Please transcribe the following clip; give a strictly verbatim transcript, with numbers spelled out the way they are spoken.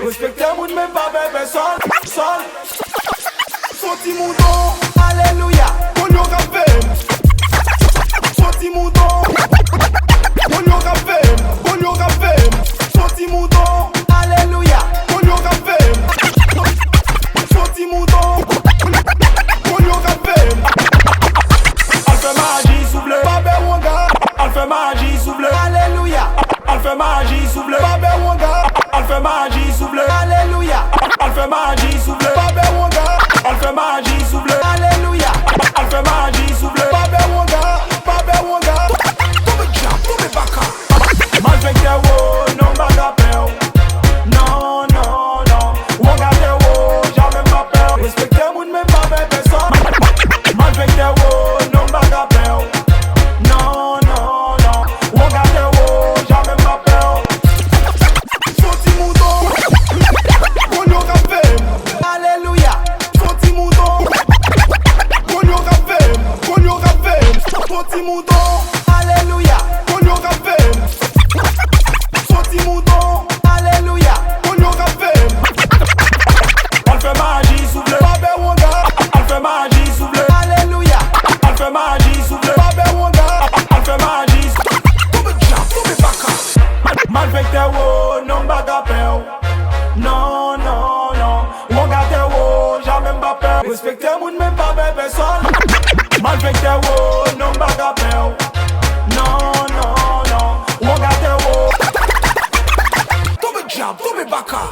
Respekte moun men pa pè pèsòn. Sòn. Son ti mouton, alelouya. Konn yo k ap veye m. Son ti mouton. Konn yo k ap veye m. Konn yo k ap veye m. Son ti mouton, alelouya. Konn yo k ap veye m. Son ti mouton. Konn yo k ap veye m. Al fè maji si w vle. Pa pè wanga. Al fè maji si w vle. Alelouya. Al fè maji si w vle. Pa pè wanga. Al fè maji si w vle. Alelouya. Al fè maji si w vle. Pa pè wanga. Al fè maji si w vle. Alelouya. Al fè maji si w vle. Pa pè wanga. Pa pè wanga. Tonbe djab, tonbe baka. Malfektè wo, non m pa ka pè w. Non, non, non. Wanga tè wo, jamè m pa pè w. Respekte moun men pa pè pèsòn. Malfektè wo, non m pa ka pè w. Non, non, non. Wanga tè wo, jamè m pa pè w. Son ti mouton. Konn yo k ap veye m. Alelouya. Son ti mouton. Konn yo k ap veye m. Konn yo k ap veye m. Son ti mouton. Alelouya. Konn yo k ap veye m. Son ti mouton. Alelouya. Konn yo k ap veye m. Al fè maji si w vle. Pa pè wanga. Al fè maji si w vle. Alelouya. Al fè maji si w vle. Pa pè wanga. Al fè maji si w vle. Tonbe djab, tonbe baka. Malfektè wo, non m pa ka pè w. Non, non, non. Wanga tè wo, jamè m pa pè w. Respekte moun men pa pè pèsòn. Malfektè wo, non m pa ka pè w. Non, non, non. Wanga tè wo. Tonbe djab, tonbe baka.